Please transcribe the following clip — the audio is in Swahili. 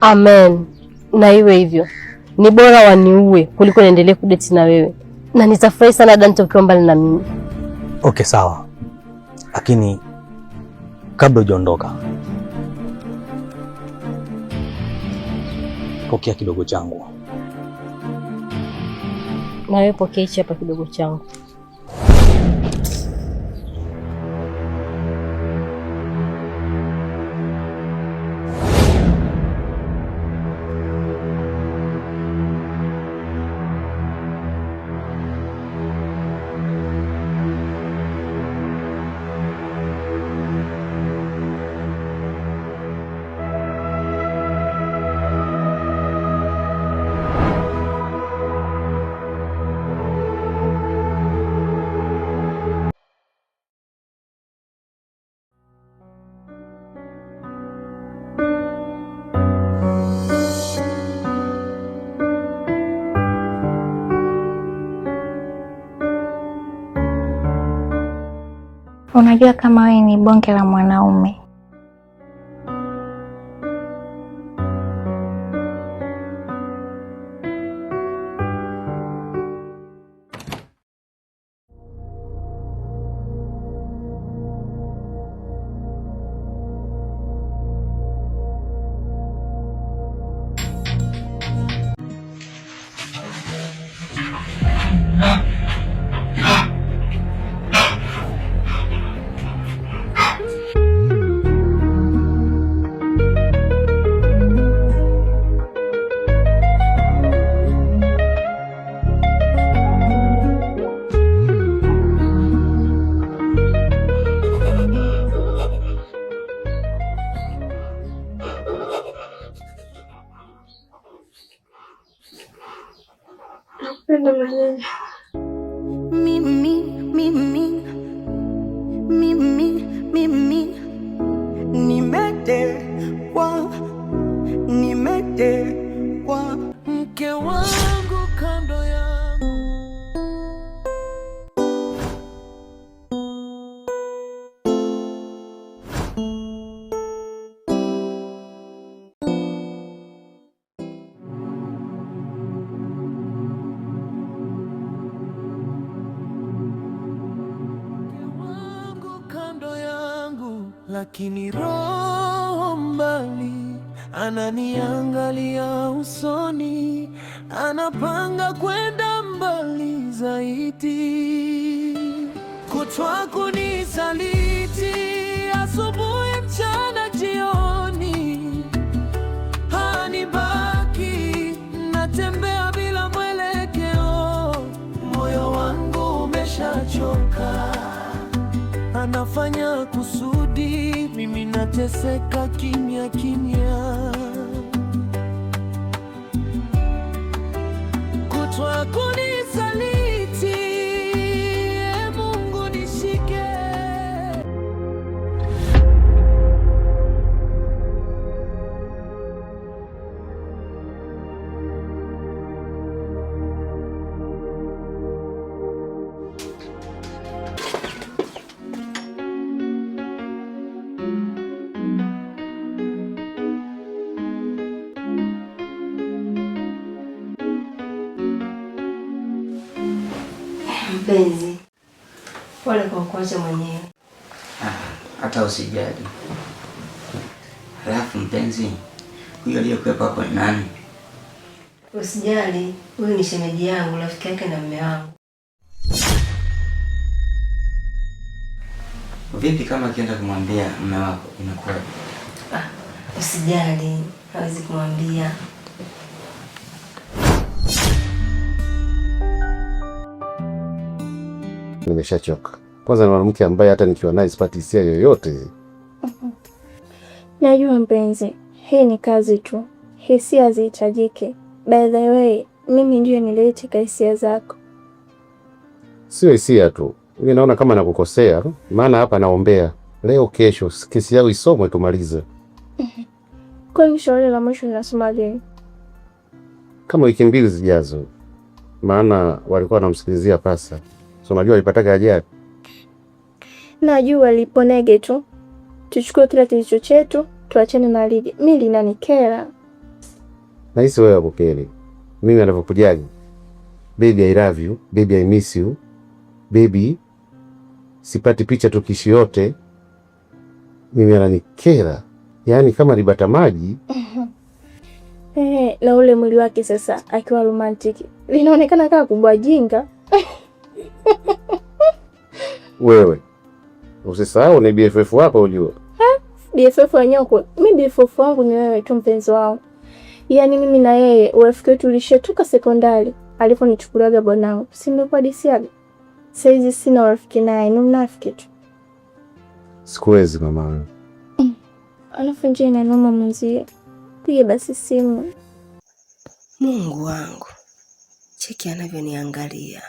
Amen. Na iwe hivyo. Ni bora waniue kuliko niendelee kudate na wewe, na nitafurahi sana Dante ukiwa mbali na mimi. Okay, sawa, lakini kabla hujaondoka, pokea kidogo changu. Na wewe pokea hichi hapa kidogo changu. Unajua kama wewe ni bonge la mwanaume. Nakupenda mwenyewe. Mimi, mimi, mimi, mimi nimetekwa, nimetekwa, mke wangu kando yangu. Mke wangu kando yangu, lakini roho mbali, ananiangalia usoni, anapanga kwenda mbali zaidi, kutwa kunisaliti, asubuhi, mchana, jioni, hanibaki, natembea bila mwelekeo, moyo wangu umeshachoka, anafanya kusudi, mimi nateseka kimya kimya, kutwa kunisaliti, e Mungu nishike. Mpenzi, pole kwa kuacha mwenyewe. Ah, hata usijali. Halafu mpenzi, huyo aliyekuwepo hapo ni nani? Usijali, huyu ni shemeji yangu, rafiki yake na mume wangu. Vipi kama akienda kumwambia mume wako inakuwaje? Ah, usijali, hawezi kumwambia. Nimeshachoka. Kwanza ni mwanamke ambaye hata nikiwa naye sipati hisia yoyote. Najua mpenzi, hii ni kazi tu, hisia hazihitajiki. By the way, mimi ndiyo niliyeteka hisia zako. Sio hisia tu, mimi naona kama nakukosea, maana hapa naombea leo, kesho kesi yao isomwe tumalize. Kwani shauri la mwisho linasoma lini? Kama wiki 2 zijazo, maana walikuwa wanamsikilizia pasa. So unajua alipataka ajali. Najua liponege tu, tuchukue kila kilicho chetu, tuachane na Lidi. Mi linanikera. Nahisi wewe apokeli. Mimi anavyokujaji, baby I love you, baby I miss you, baby sipati picha tukiishi yote, mimi ananikera, yaani kama libata maji. Eh, na ule mwili wake sasa akiwa romantic linaonekana kama kubwa jinga. Wewe usisahau ni BFF wako ujue. BFF wenyewe kwa mimi, BFF wangu ni wewe tu mpenzi wangu. Yaani mimi na yeye urafiki wetu ulishatoka sekondari aliponichukuliaga bwanangu. Si nimekuwa disiaga. Saizi sina urafiki naye, ni mnafiki tu. Sikuwezi mama. Alafu njia inanoma mwenzie. Pige basi simu. Mungu wangu, cheki anavyoniangalia.